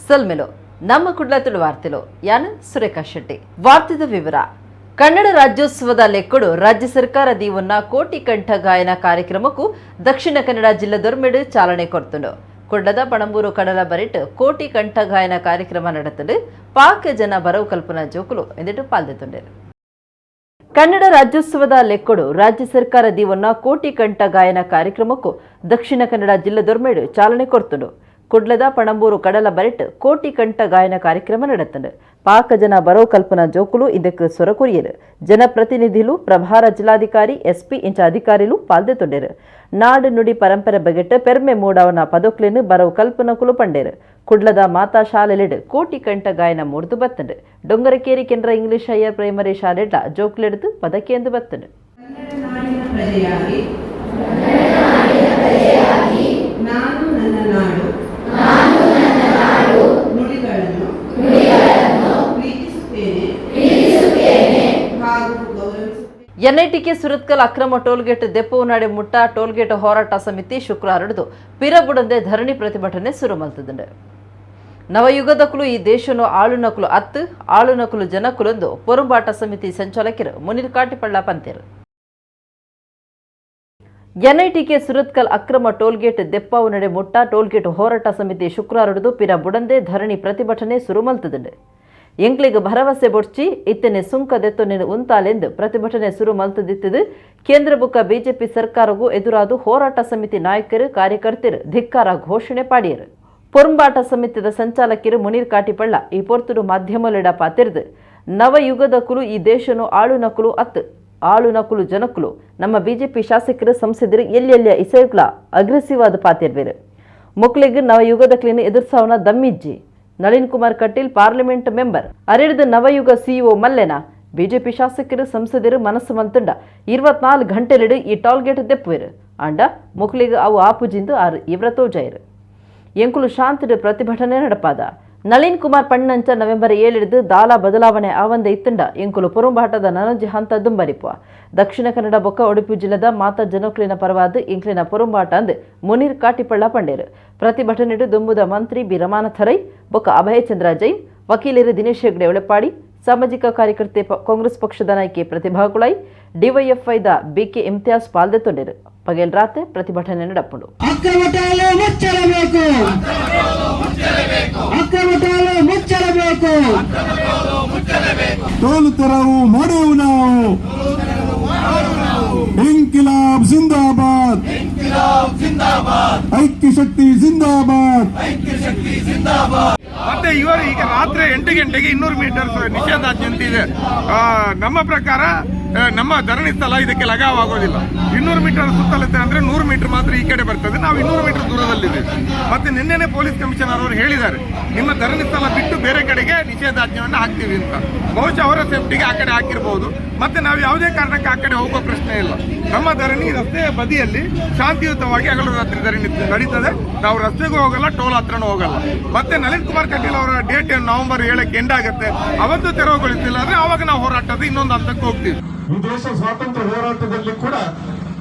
ಸೊಲ್ಮೆಲು. ನಮ್ಮ ಕುಡ್ಲ ತುಳು ವಾರ್ತೆಲು. ಯಾನ್ ಸುರೇಖಾ ಶೆಟ್ಟಿ. ವಾರ್ತೆದ ವಿವರ. ಕನ್ನಡ ರಾಜ್ಯೋತ್ಸವದ ಲೆಕ್ಕಡು ರಾಜ್ಯ ಸರ್ಕಾರ ದೀವನ್ನ ಕೋಟಿ ಕಂಠ ಗಾಯನ ಕಾರ್ಯಕ್ರಮಕ್ಕೂ ದಕ್ಷಿಣ ಕನ್ನಡ ಜಿಲ್ಲೆ ದೊರ್ಮೆಡು ಚಾಲನೆ ಕೊರ್ತುಂಡು. ಕುಡ್ಲದ ಪಣಂಬೂರು ಕಡಲ ಬರಿಟ್ ಕೋಟಿ ಕಂಠ ಗಾಯನ ಕಾರ್ಯಕ್ರಮ ನಡೆತುಂಡು. ಪಾಕ ಜನ ಬರವು ಕಲ್ಪನಾ ಜೋಕುಲು ಎಂದಿಟ್ಟು ಪಾಲ್ದೆತುಂಡೇರು. ಕನ್ನಡ ರಾಜ್ಯೋತ್ಸವದ ಲೆಕ್ಕಡು ರಾಜ್ಯ ಸರ್ಕಾರ ದೀವನ್ನ ಕೋಟಿ ಕಂಠ ಗಾಯನ ಕಾರ್ಯಕ್ರಮಕ್ಕೂ ದಕ್ಷಿಣ ಕನ್ನಡ ಜಿಲ್ಲೆ ದೊರ್ಮೆಡು ಚಾಲನೆ ಕೊರ್ತುಂಡು. ಕುಡ್ಲದ ಪಣಂಬೂರು ಕಡಲ ಬರಿಟ್ ಕೋಟಿ ಕಂಠ ಗಾಯನ ಕಾರ್ಯಕ್ರಮ ನಡೆತುಂಡು. ಪಾಕ ಜನ ಬರೋ ಕಲ್ಪನಾ ಜೋಕುಲು ಇದಕ್ಕೆ ಸೊರಕುರಿಯರು. ಜನಪ್ರತಿನಿಧಿಲು, ಪ್ರಭಾರ ಜಿಲ್ಲಾಧಿಕಾರಿ, ಎಸ್ಪಿ ಇಂಚ ಅಧಿಕಾರಿಲು ಪಾಲ್ದೆತೊಂಡೇರು. ನಾಡು ನುಡಿ ಪರಂಪರೆ ಬಗೆಟ್ ಪೆರ್ಮೆ ಮೂಡವನ ಪದೊಕ್ಲೆನ್ ಬರವು ಕಲ್ಪನಕುಲು ಪಂಡೇರು. ಕುಡ್ಲದ ಮಾತಾ ಶಾಲೆಲೆಡ್ ಕೋಟಿ ಕಂಠ ಗಾಯನ ಮೂರ್ದು ಬತ್ತಂಡು. Dongarakeri Canara English higher primary ಶಾಲೆಡ್ಲ ಜೋಕ್ಲೆಡ್ದು ಪದಕೇಂದು ಬತ್ತಂಡು. Kannada ನಾಡಿನ ಪ್ರಜೆಯಾಗಿ ನಾನು ನನ್ನ ನಾಡು ನುಡಿಗಳನ್ನು ಪ್ರೀತಿಸುತ್ತೇನೆ ಹಾಗೂ ಗೌರವಿಸುತ್ತೇನೆ. ಎನ್ಐಟಿಕೆ ಸುರತ್ಕಲ್ ಅಕ್ರಮ ಟೋಲ್ಗೇಟ್ ದೆಪ್ಪುನಾಡೆ ಮುಟ್ಟ ಟೋಲ್ಗೇಟ್ ಹೋರಾಟ ಸಮಿತಿ ಶುಕ್ರವಾರಡ್ದು ಪಿರಬುಡಂದೆ ಧರಣಿ ಪ್ರತಿಭಟನೆ ಸುರು ಮಲ್ತದಂಡು. ನವಯುಗದಕುಲು ಈ ದೇಶನು ಆಳುನಕುಲು ಅತ್ತು, ಆಳುನಕುಲು ಜನಕುಲೊಂದು ಪೊರುಂಬಾಟ ಸಮಿತಿ ಸಂಚಾಲಕರು ಮುನಿರ್ ಕಾಟಿಪಳ್ಳ ಪಂತೇರು. ಎನ್ಐಟಿಕೆ ಸುರತ್ಕಲ್ ಅಕ್ರಮ ಟೋಲ್ಗೇಟ್ ದೆಪ್ಪಾವು ನಡೆ ಮುಟ್ಟ ಟೋಲ್ಗೇಟ್ ಹೋರಾಟ ಸಮಿತಿ ಶುಕ್ರವಾರಡ್ದು ಪಿರ ಬುಡಂದೆ ಧರಣಿ ಪ್ರತಿಭಟನೆ ಸುರು ಮಲ್ತದಂಡು. ಎಂಕ್ಲಿಗ್ ಭರವಸೆ ಬೊಡ್ಚಿ, ಇತ್ತನೆ ಸುಂಕ ದೆತ್ತೊನೆನು ಉಂತಾಲೆಂದು ಪ್ರತಿಭಟನೆ ಸುರು ಮಲ್ತದಿತ್ತದು. ಕೇಂದ್ರ ಬುಕ್ಕ ಬಿಜೆಪಿ ಸರ್ಕಾರಗೂ ಎದುರಾದು ಹೋರಾಟ ಸಮಿತಿ ನಾಯಕರು, ಕಾರ್ಯಕರ್ತರು ಧಿಕ್ಕಾರ ಘೋಷಣೆ ಪಾಡಿಯರು. ಪೊರುಂಬಾಟ ಸಮಿತಿದ ಸಂಚಾಲಕರು ಮುನೀರ್ ಕಾಟಿಪಳ್ಳ ಈ ಪೊರ್ತುಡು ಮಾಧ್ಯಮಲೆಡ ಪಾತಿರ್ದು, ನವಯುಗದ ಕುಲು ಈ ದೇಶನು ಆಳುನಕುಲು ಅತ್ತು, ಆಳುನಕುಲು ಜನಕುಲು. ನಮ್ಮ ಬಿಜೆಪಿ ಶಾಸಕರು, ಸಂಸದರು ಎಲ್ಲೆಲ್ಲಿಯ ಇಸೈಕ್ಲ ಅಗ್ರೆಸಿವ್ ಆದ ಪಾತಿರ್ಬೇರು. ಮೊಕ್ಲೆಗ್ ನವಯುಗದ ಕ್ಲೀನ್ ಎದುರ್ಸಾವನ ದಮ್ಮಿಜ್ಜಿ. ನಳಿನ್ ಕುಮಾರ್ ಕಟೀಲ್ ಪಾರ್ಲಿಮೆಂಟ್ ಮೆಂಬರ್ ಅರೆಡ್ದು ನವಯುಗ ಸಿಇಒ ಮಲ್ಲೆನ? ಬಿಜೆಪಿ ಶಾಸಕರು, ಸಂಸದರು ಮನಸ್ಸು ಮಂತುಂಡ 24 ಗಂಟೆಲೆಡು ಈ ಟೋಲ್ಗೇಟ್ ದೆಪ್ಪುವೆರು. ಆಂಡ ಮೊಕ್ಲೆಗ್ ಅವು ಆಪುಜಿಂದು ಆರು ಇವ್ರ ತೋಜಾಯರು. ಎಂಕುಲು ಶಾಂತಿಡು ಪ್ರತಿಭಟನೆ ನಡಪಾದ. ನಳಿನ್ ಕುಮಾರ್ ಪಣ್ಣಂಚ ನವೆಂಬರ್ 7ಡ್ದು ದಾಲ ಬದಲಾವಣೆ ಆವಂದೆ ಇತ್ತಂಡ ಎಂಕುಲು ಪೊರುಂಬಾಟದ ನನೊಂಜಿ ಹಂತ ದುಂಬರಿಪುವ. ದಕ್ಷಿಣ ಕನ್ನಡ ಬೊಕ್ಕ ಉಡುಪಿ ಜಿಲ್ಲೆದ ಮಾತಾ ಜನಕ್ಲಿನ ಪರವಾದ ಎಂಕ್ಲಿನ ಪೊರುಂಬಾಟ ಅಂದ್ ಮುನೀರ್ ಕಾಟಿಪಳ್ಳ ಪಂಡೇರು. ಪ್ರತಿಭಟನೆಡು ದುಂಬುದ ಮಂತ್ರಿ ಬಿ ರಮಾನಾಥ ರೈ ಬೊಕ್ಕ ಅಭಯಚಂದ್ರ ಜೈನ್, ವಕೀಲರು ದಿನೇಶ್ ಹೆಗ್ಡೆ ಉಳೆಪಾಡಿ, ಸಾಮಾಜಿಕ ಕಾರ್ಯಕರ್ತೆ, ಕಾಂಗ್ರೆಸ್ ಪಕ್ಷದ ನಾಯಕಿ ಪ್ರತಿಭಾ ಕುಳಾಯಿ, ಡಿವೈಎಫ್ಐದ ಬಿಕೆ ಇಮ್ತಿಯಾಸ್ ಪಾಲ್ದೆತ್ತೊಂಡೇರು. ಪಗೆಲ್ ರಾತೆ ಪ್ರತಿಭಟನೆ ನಡಪುಂಡು. ಅಕ್ರಮ ಟೋಲು ಮುಚ್ಚಲೇಬೇಕು, ಅಕ್ರಮ ಟೋಲು ಮುಚ್ಚಲೇಬೇಕು. ಟೋಲ್ ತೆರವು ಮಾಡುವು ನಾವು. ಇನ್ಕಿಲಾಬ್ ಜಿಂದಾಬಾದ್, ಐಕ್ಯ ಶಕ್ತಿ ಜಿಂದಾಬಾದ್. ಮತ್ತೆ ಇವರು ಈಗ ರಾತ್ರಿ 8 ಗಂಟೆಗೆ 200 ಮೀಟರ್ ನಿಷೇಧಾಜ್ಞೆ ಅಂತ ಇದೆ. ನಮ್ಮ ಪ್ರಕಾರ ನಮ್ಮ ಧರಣಿ ಸ್ಥಳ ಇದಕ್ಕೆ ಲಗಾವಾಗೋದಿಲ್ಲ. 200 ಮೀಟರ್ ಸುತ್ತಲತೆ ಅಂದ್ರೆ 100 ಮೀಟರ್ ಮಾತ್ರ ಈ ಕಡೆ ಬರ್ತದೆ. ನಾವು 200 ಮೀಟರ್ ದೂರದಲ್ಲಿದ್ದೀವಿ. ಮತ್ತೆ ನಿನ್ನೆನೆ ಪೊಲೀಸ್ ಕಮಿಷನರ್ ಅವರು ಹೇಳಿದ್ದಾರೆ, ನಿಮ್ಮ ಧರಣಿ ಸ್ಥಳ ಬಿಟ್ಟು ಬೇರೆ ಕಡೆಗೆ ನಿಷೇಧಾಜ್ಞೆಯನ್ನು ಹಾಕ್ತೀವಿ ಅಂತ. ಬಹುಶಃ ಅವರ ಸೇಫ್ಟಿಗೆ ಆ ಕಡೆ ಹಾಕಿರ್ಬೋದು. ಮತ್ತೆ ನಾವು ಯಾವುದೇ ಕಾರಣಕ್ಕೆ ಆ ಕಡೆ ಹೋಗೋ ಪ್ರಶ್ನೆ ಇಲ್ಲ. ನಮ್ಮ ಧರಣಿ ರಸ್ತೆಯ ಬದಿಯಲ್ಲಿ ಶಾಂತಿಯುತವಾಗಿ ಹಗಲು ರಾತ್ರಿ ಧರಣಿ ನಡೀತದೆ. ನಾವು ರಸ್ತೆಗೂ ಹೋಗಲ್ಲ, ಟೋಲ್ ಹತ್ರನೂ ಹೋಗಲ್ಲ. ಮತ್ತೆ ನಳಿನ್ ಕುಮಾರ್ ಕಟೀಲ್ ಅವರ ಡೇಟ್ ನವೆಂಬರ್ 7ಕ್ಕೆ ಎಂಡ್ ಆಗುತ್ತೆ. ಅವತ್ತು ತೆರವುಗೊಳಿಸಿಲ್ಲ ಅಂದ್ರೆ ಆವಾಗ ನಾವು ಹೋರಾಟದ ಇನ್ನೊಂದು ಹಂತಕ್ಕೆ ಹೋಗ್ತೀವಿ. ಈ ದೇಶ ಸ್ವಾತಂತ್ರ್ಯ ಹೋರಾಟದಲ್ಲಿ ಕೂಡ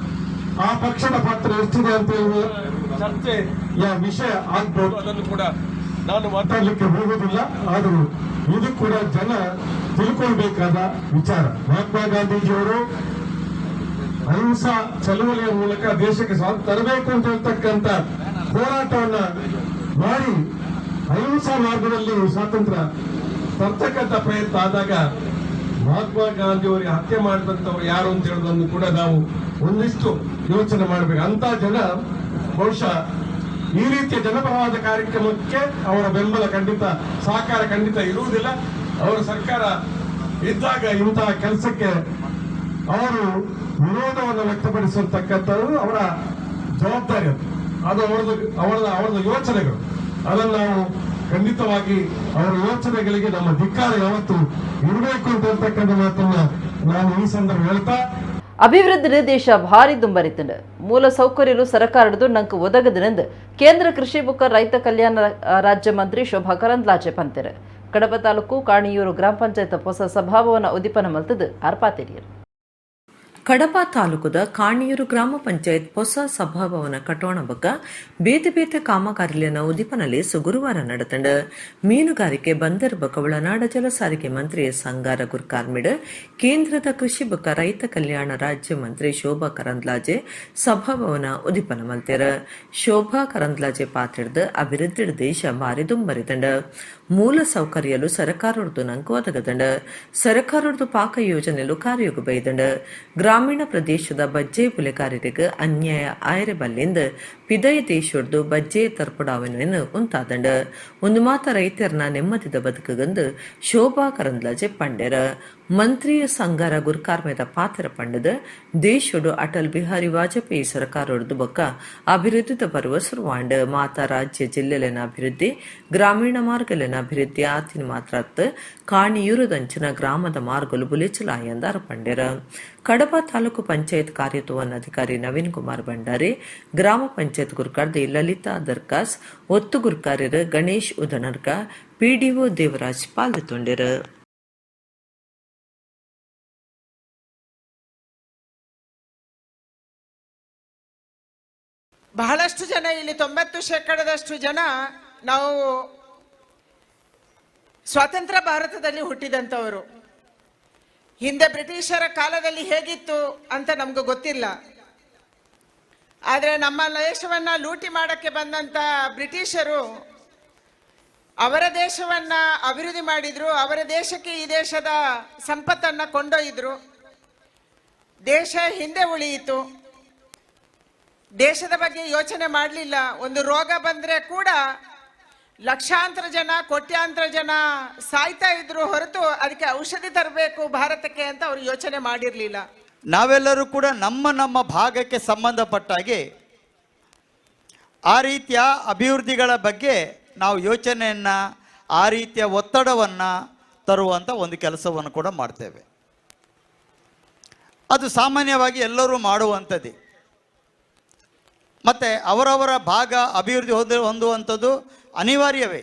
ಆ ಪಕ್ಷದ ಪಾತ್ರ ಎಷ್ಟಿದೆ ಅಂತ ಹೇಳುವ ಚರ್ಚೆಯ ವಿಷಯ ಆಗ್ಬೋದು. ಅದನ್ನು ಕೂಡ ನಾನು ಮಾತಾಡ್ಲಿಕ್ಕೆ ಹೋಗುದಿಲ್ಲ. ಆದರೂ ಇದು ಕೂಡ ಜನ ತಿಳ್ಕೊಳ್ಬೇಕಾದ ವಿಚಾರ. ಮಹಾತ್ಮ ಗಾಂಧೀಜಿಯವರು ಅಹಿಂಸಾ ಚಳುವಳಿಯ ಮೂಲಕ ದೇಶಕ್ಕೆ ಸ್ವಾತಂತ್ರ್ಯ ತರಬೇಕು ಅಂತ ಹೇಳ್ತಕ್ಕಂಥ ಹೋರಾಟವನ್ನ ಮಾಡಿ ಅಹಿಂಸಾ ಮಾರ್ಗದಲ್ಲಿ ಸ್ವಾತಂತ್ರ್ಯ ತರ್ತಕ್ಕಂಥ ಪ್ರಯತ್ನ ಆದಾಗ ಮಹಾತ್ಮ ಗಾಂಧಿಯವರಿಗೆ ಹತ್ಯೆ ಮಾಡಿದಂಥವ್ರು ಯಾರು ಅಂತ ಹೇಳೋದನ್ನು ಕೂಡ ನಾವು ಒಂದಿಷ್ಟು ಯೋಚನೆ ಮಾಡಬೇಕು. ಅಂತ ಜನ ಬಹುಶಃ ಈ ರೀತಿಯ ಜನಪರವಾದ ಕಾರ್ಯಕ್ರಮಕ್ಕೆ ಅವರ ಬೆಂಬಲ ಖಂಡಿತ, ಸಹಕಾರ ಖಂಡಿತ ಇರುವುದಿಲ್ಲ. ಅವರ ಸರ್ಕಾರ ಇದ್ದಾಗ ಇಂತಹ ಕೆಲಸಕ್ಕೆ ಅವರು ವಿರೋಧವನ್ನು ವ್ಯಕ್ತಪಡಿಸಿರ್ತಕ್ಕಂಥದ್ದು ಅವರ ಜವಾಬ್ದಾರಿ. ಅದು ಅದು ಅವರದ್ದು ಅವರ ಅವರದ ಯೋಚನೆಗಳು. ಅದನ್ನು ನಾವು ಖಂಡಿತವಾಗಿ ಅವರ ಯೋಚನೆಗಳಿಗೆ ನಮ್ಮ ಧಿಕ್ಕಾರ ಯಾವತ್ತು ಇರಬೇಕು ಅಂತ ಹೇಳ್ತಕ್ಕಂಥ ಮಾತನ್ನ ನಾನು ಈ ಸಂದರ್ಭ ಹೇಳ್ತಾ ಅಭಿವೃದ್ಧಿ ದೇಶ ಭಾರಿ ದುಂಬರಿತಂಡು. ಮೂಲ ಸೌಕರ್ಯಲು ಸರಕಾರದ್ದು ನಂಕ್ ಒದಗದನೆಂದು ಕೇಂದ್ರ ಕೃಷಿ ಬೊಕ್ಕ ರೈತ ಕಲ್ಯಾಣ ರಾಜ್ಯ ಮಂತ್ರಿ ಶೋಭಾ ಕರಂದ್ಲಾಜೆ ಪಂತೆರ್. ಕಡಬ ತಾಲೂಕು ಕಾಣಿಯೂರು ಗ್ರಾಮ ಪಂಚಾಯತ್ ಹೊಸ ಸಭಾಭವನ ಉದಿಪನ ಮಲ್ತದು ಆರ್ ಪಾತೆರಿಯರು. Kadaba ತಾಲೂಕುದ ಕಾಣಿಯೂರು ಗ್ರಾಮ ಪಂಚಾಯತ್ ಹೊಸ ಸಭಾಭವನ ಕಟ್ಟೋಣ ಬೊಕ್ಕ ಬೇತೆ ಬೇತೆ ಕಾಮಗಾರಿಲೆನ ಉದಿಪನಲೇಸ್ ಗುರುವಾರ ನಡತಂಡ್. ಮೀನುಗಾರಿಕೆ, ಬಂದರ್ ಬೊಕ್ಕ ಒಳನಾಡ ಜಲ ಸಾರಿಗೆ ಮಂತ್ರಿ ಸಂಗಾರ ಗುರ್ಕಾರ್ಮಿಡ್, ಕೇಂದ್ರದ ಕೃಷಿ ಬೊಕ್ಕ ರೈತ ಕಲ್ಯಾಣ ರಾಜ್ಯ ಮಂತ್ರಿ ಶೋಭಾ ಕರಂದ್ಲಾಜೆ ಸಭಾಭವನ ಉದಿಪನ ಮಲ್ತೆರ್. ಶೋಭಾ ಕರಂದ್ಲಾಜೆ ಪಾತೆರ್ದ್, ಅಭಿವೃದ್ಧಿ ದೇಶ ಬಾರಿ ದುಂಬರಿದಂಡ್. ಮೂಲ ಸೌಕರ್ಯಲು ಸರಕಾರೊಡ್ದು ನಂಕ್ ಒದಗದಂಡ್. ಸರಕಾರೊಡ್ದು ಪಾಕ ಯೋಜನೆಲು ಕಾರ್ಯೊಗು ಬೈದಂಡ್. ಗ್ರಾಮೀಣ ಪ್ರದೇಶದ ಬಜ್ಜೆ ಬುಲೆಗಾರರಿಗೆ ಅನ್ಯಾಯ ಆಯರೆ ಬಲ್ಲಿಂದ್ ಪಿದೈ ದೇಶೊಡ್ದು ಬಜ್ಜೆ ತರ್ಪುಡಾವಣೆಯನ್ನು ಉಂತಾದಂಡ್. ಒಂದು ಮಾತ ರೈತರ್ನ ನೆಮ್ಮದಿದ ಬದುಕುಗಂದು ಶೋಭಾ ಕರಂದ್ಲಾಜೆ ಪಂಡೆರ್. ಮಂತ್ರಿ ಸಂಗಾರ ಗುರ್ಕಾರ್ಮೆದ ಪಾತ್ರ ಪಂಡದ, ದೇಶೊಡು ಅಟಲ್ ಬಿಹಾರಿ ವಾಜಪೇಯಿ ಸರ್ಕಾರೊಡ್ದು ಬೊಕ್ಕ ಅಭಿವೃದ್ಧಿದ ಪರ್ವ ಸುರುವಾಂಡ್. ಮಾತಾ ರಾಜ್ಯ ಜಿಲ್ಲೆಲೆನ ಅಭಿವೃದ್ಧಿ, ಗ್ರಾಮೀಣ ಮಾರ್ಗಲೆನ ಅಭಿವೃದ್ಧಿ ಆತಿನ ಮಾತ್ರ ಕಾಣಿಯೂರುದಂಚಿನ ಗ್ರಾಮದ ಮಾರ್ಗಲು ಬುಲೆಚಲಾಯಂದಾರ ಪಂಡೆರ್. ಕಡಬ ತಾಲೂಕು ಪಂಚಾಯತ್ ಕಾರ್ಯತುವನ್ ಅಧಿಕಾರಿ ನವೀನ್ ಕುಮಾರ್ ಭಂಡಾರಿ, ಗ್ರಾಮ ಪಂಚಾಯತ್ ಗುರ್ಕಾರ್ದಿ ಲಲಿತಾ ದರ್ಕಾಸ್, ಒತ್ತು ಗುರ್ಕಾರ್ಯರು ಗಣೇಶ್ ಉದನರ್ಕ, ಪಿಡಿಒ ದೇವರಾಜ್ ಪಾಲ್ದೆತೊಂಡೆರ್. ಬಹಳಷ್ಟು ಜನ ಇಲ್ಲಿ, 90 ಶೇಕಡದಷ್ಟು ಜನ ನಾವು ಸ್ವತಂತ್ರ ಭಾರತದಲ್ಲಿ ಹುಟ್ಟಿದಂಥವರು. ಹಿಂದೆ ಬ್ರಿಟಿಷರ ಕಾಲದಲ್ಲಿ ಹೇಗಿತ್ತು ಅಂತ ನಮ್ಗೆ ಗೊತ್ತಿಲ್ಲ. ಆದರೆ ನಮ್ಮ ದೇಶವನ್ನ ಲೂಟಿ ಮಾಡೋಕ್ಕೆ ಬಂದಂಥ ಬ್ರಿಟಿಷರು ಅವರ ದೇಶವನ್ನ ಅಭಿವೃದ್ಧಿ ಮಾಡಿದ್ರು. ಅವರ ದೇಶಕ್ಕೆ ಈ ದೇಶದ ಸಂಪತ್ತನ್ನ ಕೊಂಡೊಯ್ದ್ರು. ದೇಶ ಹಿಂದೆ ಉಳಿಯಿತು. ದೇಶದ ಬಗ್ಗೆ ಯೋಚನೆ ಮಾಡಲಿಲ್ಲ. ಒಂದು ರೋಗ ಬಂದರೆ ಕೂಡ ಲಕ್ಷಾಂತರ ಜನ, ಕೋಟ್ಯಾಂತರ ಜನ ಸಾಯ್ತಾ ಇದ್ರು ಹೊರತು ಅದಕ್ಕೆ ಔಷಧಿ ತರಬೇಕು ಭಾರತಕ್ಕೆ ಅಂತ ಅವರು ಯೋಚನೆ ಮಾಡಿರಲಿಲ್ಲ. ನಾವೆಲ್ಲರೂ ಕೂಡ ನಮ್ಮ ನಮ್ಮ ಭಾಗಕ್ಕೆ ಸಂಬಂಧಪಟ್ಟಾಗೆ ಆ ರೀತಿಯ ಅಭಿವೃದ್ಧಿಗಳ ಬಗ್ಗೆ ನಾವು ಯೋಚನೆಯನ್ನು, ಆ ರೀತಿಯ ಒತ್ತಡವನ್ನು ತರುವಂಥ ಒಂದು ಕೆಲಸವನ್ನು ಕೂಡ ಮಾಡ್ತೇವೆ. ಅದು ಸಾಮಾನ್ಯವಾಗಿ ಎಲ್ಲರೂ ಮಾಡುವಂಥದ್ದೇ. ಮತ್ತು ಅವರವರ ಭಾಗ ಅಭಿವೃದ್ಧಿ ಹೊಂದುವಂಥದ್ದು ಅನಿವಾರ್ಯವೇ.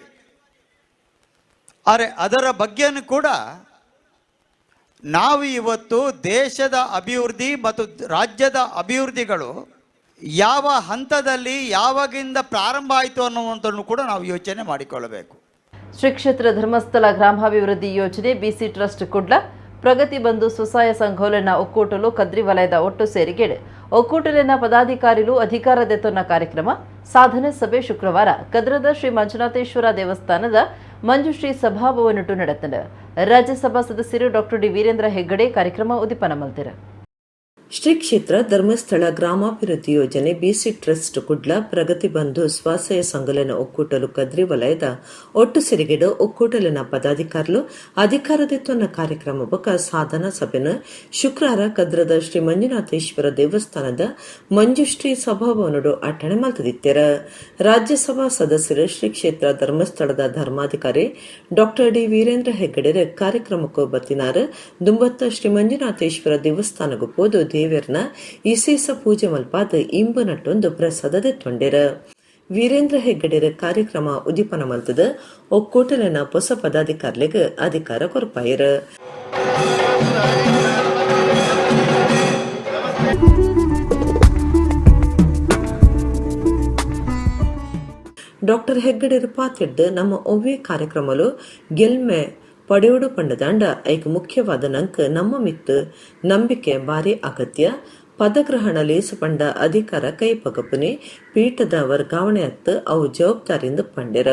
ಆದರೆ ಅದರ ಬಗ್ಗೆಯೂ ಕೂಡ ನಾವು ಇವತ್ತು ದೇಶದ ಅಭಿವೃದ್ಧಿ ಮತ್ತು ರಾಜ್ಯದ ಅಭಿವೃದ್ಧಿಗಳು ಯಾವ ಹಂತದಲ್ಲಿ ಯಾವಾಗಿಂದ ಪ್ರಾರಂಭ ಆಯಿತು ಅನ್ನುವಂಥನ್ನು ಕೂಡ ನಾವು ಯೋಚನೆ ಮಾಡಿಕೊಳ್ಳಬೇಕು. ಶ್ರೀ ಕ್ಷೇತ್ರ ಧರ್ಮಸ್ಥಳ ಗ್ರಾಮಾಭಿವೃದ್ಧಿ ಯೋಜನೆ, ಬಿಸಿ ಟ್ರಸ್ಟ್ ಕುಡ್ಲ, ಪ್ರಗತಿ ಬಂಧು ಸ್ವಸಹಾಯ ಸಂಘೋಲೆನ ಒಕ್ಕೂಟಲು ಕದ್ರಿ ವಲಯದ ಒಟ್ಟು ಸೇರಿಗೆಡೆ ಒಕ್ಕೂಟಲಿನ ಪದಾಧಿಕಾರಿಲು ಅಧಿಕಾರ ದೆತ್ತೊನ್ನ ಕಾರ್ಯಕ್ರಮ ಸಾಧನೆ ಸಭೆ ಶುಕ್ರವಾರ ಕದ್ರದ ಶ್ರೀ ಮಂಜುನಾಥೇಶ್ವರ ದೇವಸ್ಥಾನದ ಮಂಜುಶ್ರೀ ಸಭಾಭವನಟು ನಡೆತಂಡ. ರಾಜ್ಯಸಭಾ ಸದಸ್ಯರು ಡಾಕ್ಟರ್ ಡಿ ವೀರೇಂದ್ರ ಹೆಗ್ಗಡೆ ಕಾರ್ಯಕ್ರಮ ಉದಿಪನ ಮಲ್ತೆರ್. ಶ್ರೀ ಕ್ಷೇತ್ರ ಧರ್ಮಸ್ಥಳ ಗ್ರಾಮಾಭಿವೃದ್ಧಿ ಯೋಜನೆ, ಬಿಸಿ ಟ್ರಸ್ಟ್ ಕುಡ್ಲ, ಪ್ರಗತಿ ಬಂಧು ಸ್ವಾಶ್ರಯ ಸಂಘಲನ ಒಕ್ಕೂಟಲು ಕದ್ರಿ ವಲಯದ ಒಟ್ಟು ಸಿರಿಗೆಡು ಒಕ್ಕೂಟಲಿನ ಪದಾಧಿಕಾರಿಲು ಅಧಿಕಾರದೆತ್ತೊನ್ನ ಕಾರ್ಯಕ್ರಮ ಬೊಕ ಸಾಧನಾ ಸಭೆನ ಶುಕ್ರವಾರ ಕದ್ರದ ಶ್ರೀ ಮಂಜುನಾಥೇಶ್ವರ ದೇವಸ್ಥಾನದ ಮಂಜುಶ್ರೀ ಸಭಾಭವನಡು ಅಟ್ಟಣೆ ಮಲ್ತದಿತ್ತೆರ್. ರಾಜ್ಯಸಭಾ ಸದಸ್ಯರು, ಶ್ರೀ ಕ್ಷೇತ್ರ ಧರ್ಮಸ್ಥಳದ ಧರ್ಮಾಧಿಕಾರಿ ಡಾಕ್ಟರ್ ಡಿ ವೀರೇಂದ್ರ ಹೆಗ್ಗಡೆರ್ ಕಾರ್ಯಕ್ರಮಕ್ಕೂ ಬತ್ತಿನಾರ್. ದುಂಬತ್ತ ಶ್ರೀ ಮಂಜುನಾಥೇಶ್ವರ ದೇವಸ್ಥಾನಗೂ ಪೋದು ದೇವೆರ್ನ ಇಸೇಸ ಪೂಜೆ ಮಲ್ಪಾದ್ ಇಂಬು ನಟ್ಟೊಂದು ಪ್ರಸಾದ ದೆತ್ತೊಂಡೆರ್. ವೀರೇಂದ್ರ ಹೆಗ್ಗಡೆರ ಕಾರ್ಯಕ್ರಮ ಉದಿಪನ ಮಲ್ತದ ಒಕ್ಕೂಟಲಿನ ಹೊಸ ಪದಾಧಿಕಾರಿಗಳಿಗೆ ಅಧಿಕಾರ ಕೊರ್ಪಾಯರ್. ಡಾಕ್ಟರ್ ಹೆಗ್ಗಡೆರ್ ಪಾತೆರ್ದ್, ನಮ್ಮ ಒವ್ವೇ ಕಾರ್ಯಕ್ರಮಲು ಗೆಲ್ಮೆ ಪಡೆಯೋಡು ಪಂಡದಾಂಡ ಐಕ್ ಮುಖ್ಯವಾದ ನಂಕ್ ನಮ್ಮ ಮಿತ್ತು ನಂಬಿಕೆ ಬಾರಿ ಅಗತ್ಯ. ಪದಗ್ರಹಣ ಲೇಸು ಪಂಡ ಅಧಿಕಾರ ಕೈ ಪಗಪುನಿ, ಪೀಠದ ವರ್ಗಾವಣೆ ಅತ್ತು, ಅವು ಜವಾಬ್ದಾರಿಯಿಂದ ಪಂಡೆರ.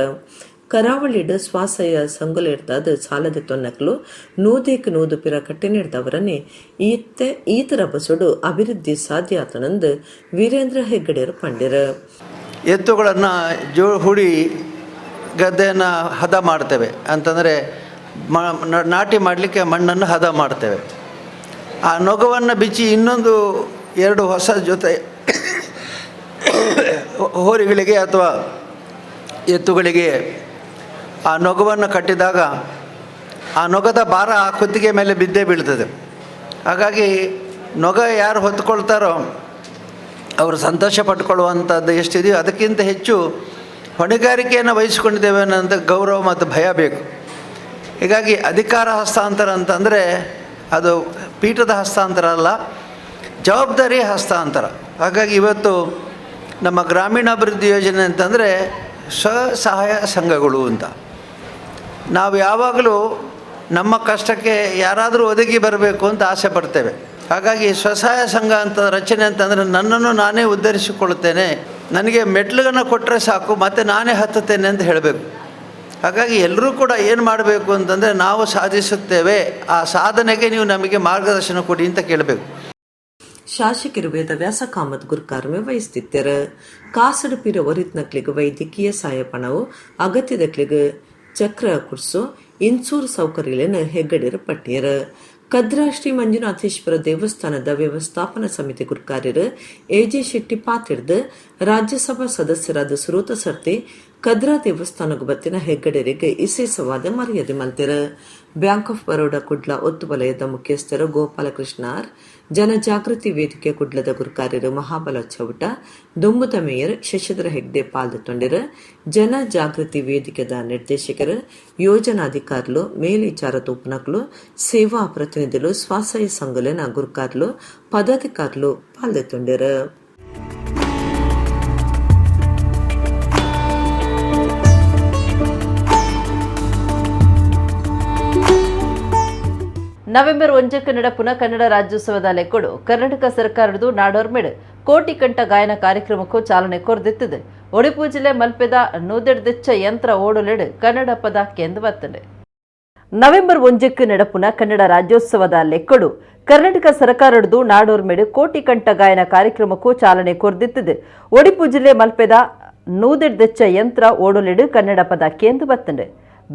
ಕರಾವಳಿಡ್ ಸ್ವಾಸಯ ಸಂಗುಲಿಡ್ದಾದ ಸಾಲದ ತೊನ್ನಕ್ಲು 100ಕ್ಕೆ 100 ಪಿರ ಕಟ್ಟಿನಿಡ್ದವರನ್ನೇ ಈತ್ತೆ ಈತರ ಬಸಡು ಅಭಿವೃದ್ಧಿ ಸಾಧ್ಯ ಆತನಂದು ವೀರೇಂದ್ರ ಹೆಗ್ಗಡೆಯರು ಪಂಡೆರ. ಎತ್ತುಗಳನ್ನು ಹೂಡಿ ಗದ್ದೆಯನ್ನು ಹದ ಮಾಡ್ತೇವೆ. ಅಂತಂದರೆ ನಾಟಿ ಮಾಡಲಿಕ್ಕೆ ಮಣ್ಣನ್ನು ಹದ ಮಾಡ್ತೇವೆ. ಆ ನೊಗವನ್ನು ಬಿಚ್ಚಿ ಇನ್ನೊಂದು ಎರಡು ಹೊಸ ಜೊತೆ ಹೋರಿಗಳಿಗೆ ಅಥವಾ ಎತ್ತುಗಳಿಗೆ ಆ ನೊಗವನ್ನು ಕಟ್ಟಿದಾಗ ಆ ನೊಗದ ಭಾರ ಆ ಕುತ್ತಿಗೆ ಮೇಲೆ ಬಿದ್ದೇ ಬೀಳ್ತದೆ. ಹಾಗಾಗಿ ನೊಗ ಯಾರು ಹೊತ್ಕೊಳ್ತಾರೋ ಅವರು ಸಂತೋಷ ಪಟ್ಕೊಳ್ಳುವಂಥದ್ದು ಎಷ್ಟಿದೆಯೋ, ಅದಕ್ಕಿಂತ ಹೆಚ್ಚು ಹೊಣೆಗಾರಿಕೆಯನ್ನು ವಹಿಸಿಕೊಂಡಿದ್ದೇವೆ ಅನ್ನೋಂಥ ಗೌರವ ಮತ್ತು ಭಯ ಬೇಕು. ಹೀಗಾಗಿ ಅಧಿಕಾರ ಹಸ್ತಾಂತರ ಅಂತಂದರೆ ಅದು ಪೀಠದ ಹಸ್ತಾಂತರ ಅಲ್ಲ. ಜವಾಬ್ದಾರಿ ಹಸ್ತಾಂತರ. ಹಾಗಾಗಿ ಇವತ್ತು ನಮ್ಮ ಗ್ರಾಮೀಣಾಭಿವೃದ್ಧಿ ಯೋಜನೆ ಅಂತಂದರೆ ಸ್ವಸಹಾಯ ಸಂಘಗಳು ಅಂತ. ನಾವು ಯಾವಾಗಲೂ ನಮ್ಮ ಕಷ್ಟಕ್ಕೆ ಯಾರಾದರೂ ಒದಗಿ ಬರಬೇಕು ಅಂತ ಆಸೆ ಪಡ್ತೇವೆ. ಹಾಗಾಗಿ ಸ್ವಸಹಾಯ ಸಂಘ ಅಂತ ರಚನೆ ಅಂತಂದರೆ ನನ್ನನ್ನು ನಾನೇ ಉದ್ಧರಿಸಿಕೊಳ್ಳುತ್ತೇನೆ, ನನಗೆ ಮೆಟ್ಲುಗಳನ್ನು ಕೊಟ್ಟರೆ ಸಾಕು, ಮತ್ತು ನಾನೇ ಹತ್ತುತ್ತೇನೆ ಅಂತ ಹೇಳಬೇಕು. ಹಾಗಾಗಿ ಎಲ್ಲರೂ ಕೂಡ ಏನು ಮಾಡಬೇಕು ಅಂತಂದರೆ ನಾವು ಸಾಧಿಸುತ್ತೇವೆ, ಆ ಸಾಧನೆಗೆ ನೀವು ನಮಗೆ ಮಾರ್ಗದರ್ಶನ ಕೊಡಿ ಅಂತ ಕೇಳಬೇಕು. ಶಾಸಕರು ವೇದವ್ಯಾಸ ಕಾಮತ್ ಗುರ್ಕಾರ್ಮೆ ವಹಿಸ್ತಿತ್ತೆರ್. ಕಾಸಡು ಪಿರ ಒರಿತ್ನಕ್ಲಿಗ್ ವೈದ್ಯಕೀಯ ಸಹಾಯ ಪಣವು, ಅಗತ್ಯದಕ್ಲಿಗ್ ಚಕ್ರ ಕುರ್ಸು, ಇನ್ಸೂರ್ ಸೌಕರ್ಯಲೆನ್ ಹೆಗ್ಗಡೆರ್ ಪಟ್ಟಿಯರ್. ಕದ್ರಾ ಶ್ರೀ ಮಂಜುನಾಥೇಶ್ವರ ದೇವಸ್ಥಾನದ ವ್ಯವಸ್ಥಾಪನಾ ಸಮಿತಿ ಗುರ್ಕಾರ್ಯರು ಎಜೆ ಶೆಟ್ಟಿ ಪಾತಿರ್ದು ರಾಜ್ಯಸಭಾ ಸದಸ್ಯರಾದ ಸುರೂತ ಸರ್ತಿ ಕದ್ರಾ ದೇವಸ್ಥಾನಗ್ ಬತ್ತಿನ ಹೆಗ್ಗಡೆರಿಗೆ ಇಸೇಸವಾದ ಮರ್ಯಾದೆ ಮಲ್ತೆರ್. ಬ್ಯಾಂಕ್ ಆಫ್ ಬರೋಡಾ ಕುಡ್ಲ ಒತ್ತು ವಲಯದ ಮುಖ್ಯಸ್ಥರು ಗೋಪಾಲಕೃಷ್ಣ ಆರ್, ಜನಜಾಗೃತಿ ವೇದಿಕೆ ಕುಡ್ಲದ ಗುರ್ಕಾರ್ಯರು ಮಹಾಬಲ ಚೌಟ, ದುಂಬುದ ಮೇಯರ್ ಶಶಿಧರ ಹೆಗ್ಡೆ ಪಾಲ್ದೆತ್ತೊಂಡೆರ್. ಜನಜಾಗೃತಿ ವೇದಿಕೆದ ನಿರ್ದೇಶಕರು, ಯೋಜನಾಧಿಕಾರಿಲು, ಮೇಲ್ವಿಚಾರ ತೂಪುನಕುಲು, ಸೇವಾ ಪ್ರತಿನಿಧಿಲು, ಸ್ವಾಶ್ರಯ ಸಂಘಲೆನ ಗುರ್ಕಾರ್ಲು, ಪದಾಧಿಕಾರಿಲು ಪಾಲ್ದೆತ್ತೊಂಡೆರ್. ನವೆಂಬರ್ 1ಕ್ಕೆ ನಡಪುನ ಕನ್ನಡ ರಾಜ್ಯೋತ್ಸವದ ಲೆಕ್ಕೊಡು ಕರ್ನಾಟಕ ಸರ್ಕಾರದ್ದು ನಾಡೋರ್ಮೆಡ್ ಕೋಟಿ ಕಂಠ ಗಾಯನ ಕಾರ್ಯಕ್ರಮಕ್ಕೂ ಚಾಲನೆ ಕೊರ್ದಿತ್ತದೆ. ಒಡಿಪು ಜಿಲ್ಲೆ ಮಲ್ಪೆದ ನೂದೆಡ್ದೆಚ್ಚ ಯಂತ್ರ ಓಡಲೆಡು ಕನ್ನಡ ಪದ ಕೇಂದ್ರ ಬರ್ತದೆ. ನವೆಂಬರ್ 1ಕ್ಕೆ ನಡಪುನ ಕನ್ನಡ ರಾಜ್ಯೋತ್ಸವದ ಲೆಕ್ಕೊಡು ಕರ್ನಾಟಕ ಸರ್ಕಾರದ್ದು ನಾಡೋರ್ಮೆಡ್ ಕೋಟಿ ಕಂಠ ಗಾಯನ ಕಾರ್ಯಕ್ರಮಕ್ಕೂ ಚಾಲನೆ ಕೊರ್ದಿತ್ತದೆ. ಒಡಿಪು ಜಿಲ್ಲೆ ಮಲ್ಪೆದ ನೂದೆಡ್ದೆಚ್ಚ ಯಂತ್ರ ಓಡಲೆಡು ಕನ್ನಡ ಪದ ಕೇಂದ್ರ ಬರ್ತದೆ.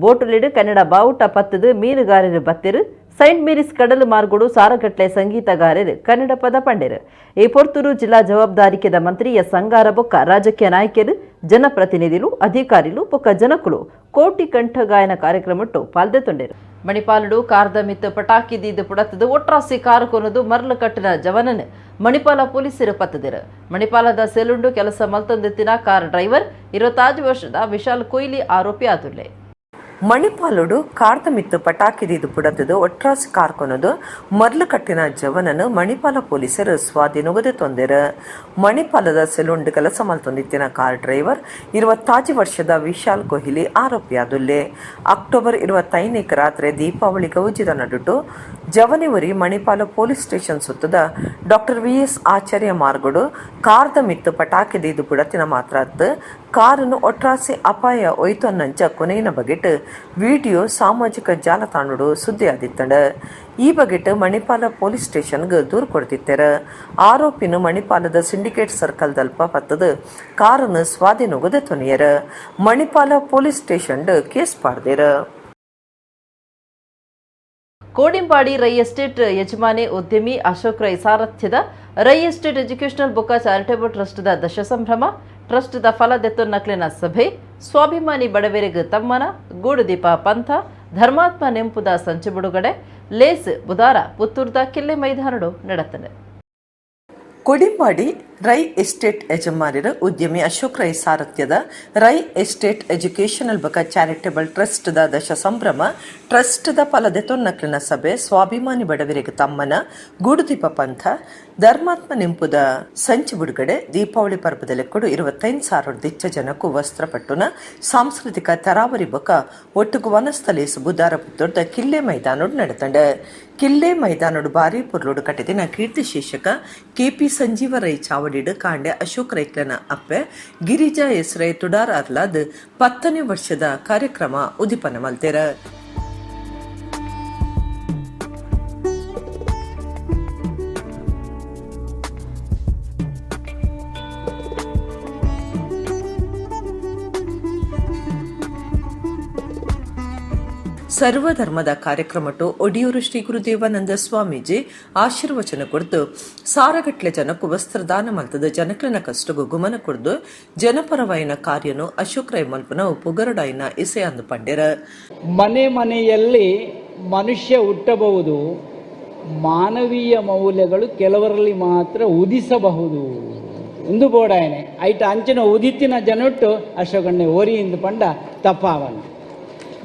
ಬೋಟುಲೆಡು ಕನ್ನಡ ಬಾವುಟ ಪತ್ತದು ಮೀನುಗಾರರು ಬತ್ತಿರು. ಸೈಂಟ್ ಮೇರಿಸ್ ಕಡಲು ಮಾರ್ಗೋಡು ಸಾರಗಟ್ಲೆ ಸಂಗೀತಗಾರರು ಕನ್ನಡ ಪದ ಪಂಡೆರು. ಈ ಪೊರ್ತೂರು ಜಿಲ್ಲಾ ಜವಾಬ್ದಾರಿಕೆದ ಮಂತ್ರಿ ಎಸ್ ಅಂಗಾರ ಬೊಕ್ಕ ರಾಜಕೀಯ ನಾಯಕರು, ಜನಪ್ರತಿನಿಧಿಲು, ಅಧಿಕಾರಿಲು ಬೊಕ್ಕ ಜನಕುಲು ಕೋಟಿ ಕಂಠ ಗಾಯನ ಕಾರ್ಯಕ್ರಮಟ್ಟು ಪಾಲ್ದೆತ್ತೊಂಡೆರು. ಮಣಿಪಾಲುಡು ಕಾರ್ದ ಮಿತ್ತು ಪಟಾಕಿ ದೀದು ಪುಡತದು ಒಟ್ರಾಸಿ ಕಾರು ಕೊನದು ಮರ್ಲು ಕಟ್ಟಿನ ಜವನನ್ ಮಣಿಪಾಲ ಪೊಲೀಸರು ಪತ್ತದಿರು. ಮಣಿಪಾಲದ ಸೆಲುಂಡು ಕೆಲಸ ಮಲ್ತೊಂದೆತ್ತಿನ ಕಾರ್ ಡ್ರೈವರ್ 25 ವರ್ಷದ ವಿಶಾಲ್ ಕೊಯ್ಲಿ ಆರೋಪಿ ಆದುಲ್ಲೆ. ಮಣಿಪಾಲುಡು ಕಾರ್ದ ಮಿತ್ತು ಪಟಾಕಿ ದೀದು ಪುಡತದು ಒಟ್ರಾಸಿ ಕಾರ್ಕೊನದು ಮರ್ಲು ಕಟ್ಟಿನ ಜವನನು ಮಣಿಪಾಲ ಪೊಲೀಸರು ಸ್ವಾಧೀನೊಗದೆ ತೊಂದೆರು. ಮಣಿಪಾಲದ ಸೆಲುಂಡು ಕೆಲಸ ಮಲ್ತೊಂದಿತ್ತಿನ ಕಾರ್ ಡ್ರೈವರ್ 25 ವರ್ಷದ ವಿಶಾಲ್ ಕೊಹ್ಲಿ ಆರೋಪಿಯಾದುಲ್ಲೆ. ಅಕ್ಟೋಬರ್ 25 ರಾತ್ರಿ ದೀಪಾವಳಿ ಗೌಜಿದ ನಡುಟು ಜವನಿವರಿ ಮಣಿಪಾಲ ಪೊಲೀಸ್ ಸ್ಟೇಷನ್ ಸುತ್ತದ ಡಾಕ್ಟರ್ ವಿ.ಎಸ್. ಆಚಾರ್ಯ ಮಾರ್ಗಡು ಕಾರ್ದ ಮಿತ್ತು ಪಟಾಕಿ ದೀದು ಪುಡತಿನ ಮಾತ್ರ ಕಾರನ್ನು ಒಟ್ರಾಸಿ ಅಪಾಯ ಒಯ್ತೊನ್ನಂಚ ಕೊನೆಯಿನ ಬಗೆಟ್ ವಿಡಿಯೋ ಸಾಮಾಜಿಕ ಜಾಲತಾಣಡು ಸುದ್ದಿ ಆದಿತ್ತಂಡ. ಈ ಬಗೆಟ್ ಮಣಿಪಾಲ ಪೊಲೀಸ್ ಸ್ಟೇಷನ್ಗೆ ದೂರು ಕೊಡ್ತಿತ್ತೆರ. ಆರೋಪಿನ ಮಣಿಪಾಲದ ಸಿಂಡಿಕೇಟ್ ಸರ್ಕಲ್ ದಲ್ಪ ಪತ್ತದ ಕಾರನ್ನು ಸ್ವಾಧೀನೊಗದ ತೊನಿಯರ. ಮಣಿಪಾಲ ಪೊಲೀಸ್ ಸ್ಟೇಷನ್ ಕೇಸ್ ಪಾಡ್ದೇರ. ಕೋಡಿಂಬಾಡಿ ರೈ ಎಸ್ಟೇಟ್ ಯಜಮಾನಿ ಉದ್ಯಮಿ ಅಶೋಕ್ ರೈ ಸಾರಥ್ಯದ ರೈ ಎಸ್ಟೇಟ್ ಎಜುಕೇಷನಲ್ ಬೊಕ್ಕ ಚಾರಿಟೇಬಲ್ ಟ್ರಸ್ಟ್ದ ದಶ ಸಂಭ್ರಮ, ಟ್ರಸ್ಟ್ದ ಫಲ ದೆತ್ತೊನ್ನಕ್ಲಿನ ಸಭೆ, ಸ್ವಾಭಿಮಾನಿ ಬಡವೆರೆಗ್ ತಮ್ಮನ, ಗೂಡುದೀಪ ಪಂಥ, ಧರ್ಮಾತ್ಮ ನೆಂಪುದ ಸಂಚು ಬಿಡುಗಡೆ ಲೇಸ್ ಬುಧಾರ ಪುತ್ತೂರ್ದ ಕಿಲ್ಲೆ ಮೈದಾನಡು ನಡತದೆ. ಕೊಡಿಂಬಾಡಿ ರೈ ಎಸ್ಟೇಟ್ ಯಜಮಾನರ ಉದ್ಯಮಿ ಅಶೋಕ್ ರೈ ಸಾರಥ್ಯದ ರೈ ಎಸ್ಟೇಟ್ ಎಜುಕೇಷನಲ್ ಬಕ ಚಾರಿಟೇಬಲ್ ಟ್ರಸ್ಟ್ದ ದಶ ಸಂಭ್ರಮ, ಟ್ರಸ್ಟ್ದ ಫಲದೆತೊನ್ನಕ್ಲಿನ ಸಭೆ, ಸ್ವಾಭಿಮಾನಿ ಬಡವರಿಗೆ ತಮ್ಮನ, ಗೂಡುದೀಪ ಪಂಥ, ಧರ್ಮಾತ್ಮ ನೆಂಪುದ ಸಂಚು ಬಿಡುಗಡೆ, ದೀಪಾವಳಿ ಪರ್ಬದ ಲೆಕ್ಕಡು 25,000 ದಿಚ್ಚ ಜನಕ್ಕೂ ವಸ್ತ್ರ ಪಟ್ಟುನ ಸಾಂಸ್ಕೃತಿಕ ತರಾವರಿ ಬೊಕ ಒಟ್ಟುಗು ವನಸ್ಥಲೇಸು ಬುಧಾರ ಪುತ್ತೂರ್ದ ಕಿಲ್ಲೆ ಮೈದಾನೋಡು ನಡೆತಂಡ. ಕಿಲ್ಲೆ ಮೈದಾನೋಡು ಬಾರಿ ಪೊರ್ಲೋಡು ಕಟ್ಟಿದಿನ ಕೀರ್ತಿ ಶೀರ್ಷಕ ಕೆಪಿ ಸಂಜೀವ ರೈ ಚಾವಡಿಡು ಕಾಂಡೆ ಅಶೋಕ್ ರೈಕ್ಲನ ಅಪ್ಪೆ ಗಿರಿಜಾ ಎಸ್ ರೈ ತುಡಾರ್ ಅರ್ಲಾದ್ 10ನೇ ವರ್ಷದ ಕಾರ್ಯಕ್ರಮ ಉದಿಪನ ಮಲ್ತೆರ. ಸರ್ವಧರ್ಮದ ಕಾರ್ಯಕ್ರಮಟ್ಟು ಒಡಿಯೂರು ಶ್ರೀ ಗುರುದೇವಾನಂದ ಸ್ವಾಮೀಜಿ ಆಶೀರ್ವಚನ ಕೊಡ್ದು ಸಾರಗಟ್ಲೆ ಜನಕ್ಕೂ ವಸ್ತ್ರದಾನ ಮಲ್ತದ ಜನಕ್ಲನ ಕಷ್ಟಗೂ ಗುಮನ ಕೊಡ್ದು ಜನಪರವಾಯಿನ ಕಾರ್ಯನು ಅಶೋಕ್ ರೈ ಮಲ್ಪನ ಪುಗರಡಾಯಿನ ಇಸೆಯಂದು ಪಂಡೆರ. ಮನೆ ಮನೆಯಲ್ಲಿ ಮನುಷ್ಯ ಹುಟ್ಟಬಹುದು, ಮಾನವೀಯ ಮೌಲ್ಯಗಳು ಕೆಲವರಲ್ಲಿ ಮಾತ್ರ ಉದಿಸಬಹುದು ಎಂದು ಬೋಡಾಯನೆ. ಐಟ ಅಂಚಿನ ಉದಿತಿನ ಜನೊಟ್ಟು ಅಶೋಕಣ್ಣೆ ಓರಿ ಎಂದು ಪಂಡ ತಪ್ಪಾವನು.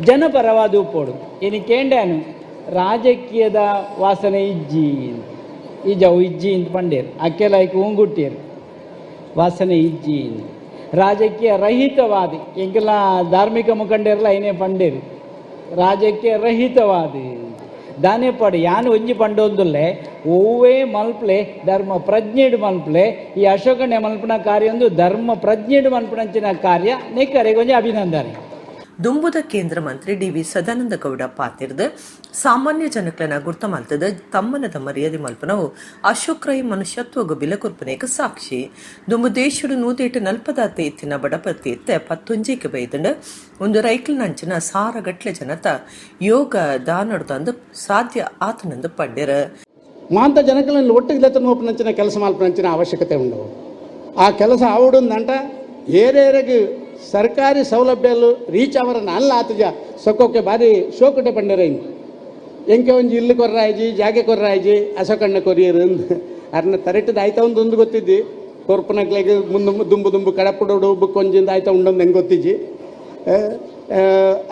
ಜನಪರವಾದ ಉಪ್ಪೋಡು. ಇನಿ ಕೇಂಡಾನು ರಾಜಕೀಯದ ವಾಸನೆ ಇಜ್ಜಿ. ಈ ಇಜ್ಜಿ ಇಂತ ಪಂಡೇರು ಅಕ್ಕೆಲಾಯ್ಕ್ ಉಂಗುಟ್ಟಿರು ವಾಸನೆ ಇಜ್ಜಿ. ರಾಜಕೀಯ ರಹಿತವಾದಿ ಎಂಕೆಲ್ಲ ಧಾರ್ಮಿಕ ಮುಖಂಡರೆಲ್ಲ ಐನೇ ಪಂಡೇರು ರಾಜಕೀಯ ರಹಿತವಾದಿ ದಾನೆ ಪಾಡು ಯಾನ್ ಒಂಜಿ ಪಂಡೊಂದುಲ್ಲೆ ಒವ್ವೇ ಮಲ್ಪ್ಲೆ ಧರ್ಮ ಪ್ರಜ್ಞೆಡ್ ಮಲ್ಪ್ಲೆ ಈ ಅಶೋಕಣ್ಣೆ ಮಲ್ಪುನ ಕಾರ್ಯ ಒಂದು ಧರ್ಮ ಪ್ರಜ್ಞೆಡ್ ಮಲ್ಪುನಂಚಿನ ಕಾರ್ಯ ನೆಕ್ಕರೆಗ್ ಒಂಜಿ ಅಭಿನಂದನೆ. ದುಂಬುದ ಕೇಂದ್ರ ಮಂತ್ರಿ ಡಿವಿ ಸದಾನಂದ ಗೌಡ ಪಾತಿರ್ದು ಸಾಮಾನ್ಯ ಜನಕ್ಲೆನ ಗುರ್ತ ಮಲ್ತದ ತಮ್ಮನದ ಮರ್ಯಾದೆ ಮಲ್ಪನವು ಅಶೋಕ್ ರೈ ಮನುಷ್ಯತ್ವಗು ಬಿಲಕೊರ್ಪನೇಕ ಸಾಕ್ಷಿ. ದುಂಬು ದೇಶಡು ನೂದೇಟು ನಲ್ಪದಾತೆ ಇತ್ತಿನ ಬಡಪತಿ ಇತ್ತೆ ಪತ್ತೊಂಜೇಕೆ ಬೈದಂಡು ಒಂದು ರೈಕ್ಲನಂಚಿನ ಸಾರಗಟ್ಲೆ ಜನತ ಯೋಗ ದಾನಡ್ದಂದು ಸಾಧ್ಯ ಆತನಂದು ಪಂಡಿರ. ಮಾಂತ ಜನಕలను ಒಟ್ಟಿಗೆ ಲೆತ್ತ ನೋಪುನಂಚಿನ ಕೆಲಸ ಮಲ್ಪುನಂಚಿನ ಅವಶ್ಯಕತೆ ಉಂಡು. ಆ ಕೆಲಸ ಆವಡುಂದಂಟ ಏರೇರೆಗ್ ಸರ್ಕಾರಿ ಸೌಲಭ್ಯಲು ರೀಚ್ ಅವರನ್ನ ಅಲ್ಲ ಆತಜ ಸೊಕ್ಕೋಕೆ ಭಾರಿ ಶೋಕುಟೆ ಪಂಡರ. ಎಂಕೆ ಒಂಜಿ ಇಲ್ಲು ಕೊರ್ರಾಯ್ಜಿ ಜಾಗೆ ಕೊರ್ರಾಯ್ಜಿ ಅಶೋಕಣ್ಣ ಕೊರಿಯರು ಅರ್ನ ತರೆಟ್ಟದ ಆಯ್ತಾ ಒಂದು ಒಂದು ಗೊತ್ತಿದ್ದಿ ಕೊರ್ಪನಕ್ಲೆಗ್ ಮುಂದೆ ದುಂಬು ದುಂಬು ಕಡಪುಡೋಡು ಬುಕ್ ಒಂಜಿಂದ ಆಯ್ತಾ ಉಂಡೊಂದು ಹೆಂಗೆ ಗೊತ್ತಿಜ್ಜಿ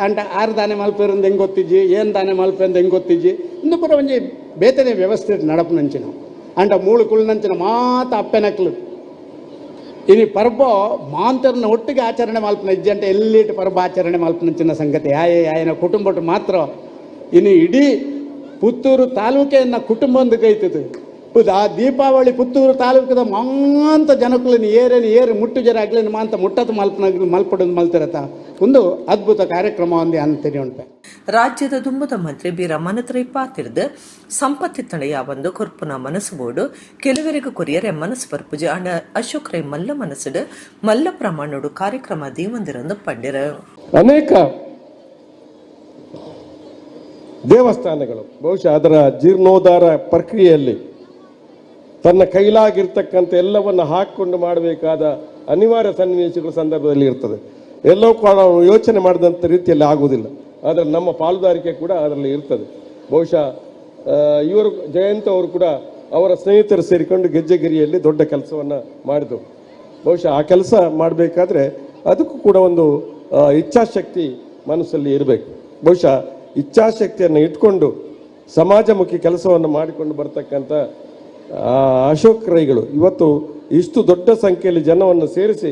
ಅಂಟ ಆರು ದಾನೆ ಮಲ್ಪೇರಂದು ಹೆಂಗೆ ಗೊತ್ತಿಜ್ಜಿ ಏನು ದಾನೆ ಮಲ್ಪೆ ಅಂತ ಹೆಂಗೆ ಗೊತ್ತಿಜ್ಜಿ ಇಂದು ಪೂರ ಒಂಜಿ ಬೇತನೆ ವ್ಯವಸ್ಥೆ ನಡಪುನಂಚಿನ ಅಂಟ ಮೂಳು ಕುಳ್ನಂಚಿನ ಮಾತ ಅಪ್ಪೆನಕ್ಲು ಇನಿ ಪರ್ಬ ಮಾಂತರನ ಒಟ್ಟಿಗೆ ಆಚರಣೆ ಮಲ್ಪನ ಇಜ್ಜಂಟ ಎಲ್ಲಿಟ್ಟು ಪರ್ಬ ಆಚರಣೆ ಮಲ್ಪನಂಚಿನ ಸಂಗತಿ ಆಯೆ ಆಯನ ಕುಟುಂಬಟ್ಟು ಮಾತ್ರ ಇನ್ನು ಇಡೀ ಪುತ್ತೂರು ತಾಲೂಕೆಯನ್ನ ಕುಟುಂಬ ಒಂದು ಕೈತದೆ. ಆ ದೀಪಾವಳಿ ಪುತ್ತೂರು ತಾಲೂಕದ ಮಾಂತ ಜನಕುలను ಏರೇನು ಏರು ಮುಟ್ಟು ಜರ ಆಗ್ಲೇನು ಮಾಂತ ಮುಟ್ಟದ ಮಲ್ಪನ ಮಲ್ಪಡೋದು ಮಲ್ತಿರತ್ತ ಒಂದು ಅದ್ಭುತ ಕಾರ್ಯಕ್ರಮ ಒಂದೇ ಅಂತೇಳಿ ಉಂಟು. ರಾಜ್ಯದ ದುಂಬುದ ಮಂತ್ರಿ ಬಿ ರಮಾನಾಥ ರೈ ಪಾತಿರ್ದು ಸಂಪತ್ತಿ ತಡೆಯ ಒಂದು ಕೊರ್ಪುನ ಮನಸ್ಸು ಬೋಡು ಕೆಲವರಿಗೂ ಕೊರಿಯರೆ ಮನಸ್ಸು ಬರ್ಪುಜಿ ಅಂಡ ಅಶೋಕ್ ರೈ ಮಲ್ಲ ಮನಸ್ಸುಡು ಮಲ್ಲ ಪ್ರಮಾಣೋಡು ಕಾರ್ಯಕ್ರಮ ದೀವಂದಿರಂದು ಪಂಡಿರ. ಅನೇಕ ದೇವಸ್ಥಾನಗಳು ಬಹುಶಃ ಅದರ ಜೀರ್ಣೋದ್ಧಾರ ಪ್ರಕ್ರಿಯೆಯಲ್ಲಿ ತನ್ನ ಕೈಲಾಗಿರ್ತಕ್ಕಂಥ ಎಲ್ಲವನ್ನು ಹಾಕಿಕೊಂಡು ಮಾಡಬೇಕಾದ ಅನಿವಾರ್ಯ ಸನ್ನಿವೇಶಗಳ ಸಂದರ್ಭದಲ್ಲಿ ಇರ್ತದೆ. ಎಲ್ಲವೂ ಕೂಡ ನಾವು ಯೋಚನೆ ಮಾಡಿದಂಥ ರೀತಿಯಲ್ಲಿ ಆಗುವುದಿಲ್ಲ. ಆದರೆ ನಮ್ಮ ಪಾಲುದಾರಿಕೆ ಕೂಡ ಅದರಲ್ಲಿ ಇರ್ತದೆ. ಬಹುಶಃ ಇವರು ಜಯಂತ್ ಅವರು ಕೂಡ ಅವರ ಸ್ನೇಹಿತರು ಸೇರಿಕೊಂಡು ಗೆಜ್ಜೆಗಿರಿಯಲ್ಲಿ ದೊಡ್ಡ ಕೆಲಸವನ್ನು ಮಾಡಿದರು. ಬಹುಶಃ ಆ ಕೆಲಸ ಮಾಡಬೇಕಾದ್ರೆ ಅದಕ್ಕೂ ಕೂಡ ಒಂದು ಇಚ್ಛಾಶಕ್ತಿ ಮನಸ್ಸಲ್ಲಿ ಇರಬೇಕು. ಬಹುಶಃ ಇಚ್ಛಾಶಕ್ತಿಯನ್ನು ಇಟ್ಕೊಂಡು ಸಮಾಜಮುಖಿ ಕೆಲಸವನ್ನು ಮಾಡಿಕೊಂಡು ಬರ್ತಕ್ಕಂಥ ಅಶೋಕ್ ರೈಗಳು ಇವತ್ತು ಇಷ್ಟು ದೊಡ್ಡ ಸಂಖ್ಯೆಯಲ್ಲಿ ಜನವನ್ನು ಸೇರಿಸಿ